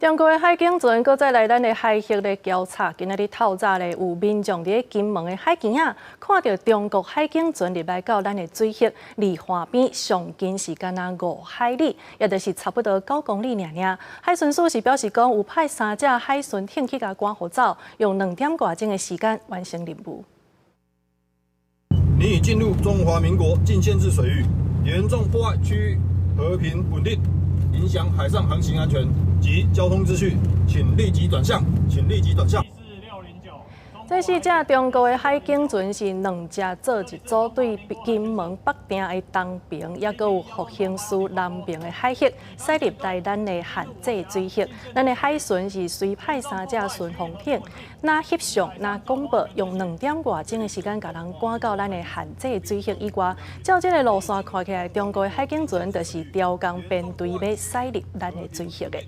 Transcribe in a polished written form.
中國的海警船閣再來咱的海域咧交叉，今仔日透早咧有民眾佇咧金門的海墘仔，看著中國海警船入來到咱的水域，離岸邊上近是干焦5海里，也就是差不多9公里爾爾。海巡署是表示講，有派三隻海巡艇去共趕予走，用2點外鐘的時間完成任務。你已進入中華民國禁限制水域，嚴重破壞區域和平穩定，影響海上航行安全及交通秩序，請立即轉向，請立即轉向。這四隻中國的海警船是兩隻做一組，對金門北碇的東爿，抑閣有復興嶼南爿的海域，駛入來咱的限制水域。咱的海巡是隨派三隻巡防艇，若翕相，若廣播，用2點外鐘的時間，共人趕到咱的限制水域以外。照這个路線看起來，中國的海警船就是調工編隊欲駛入咱的水域的。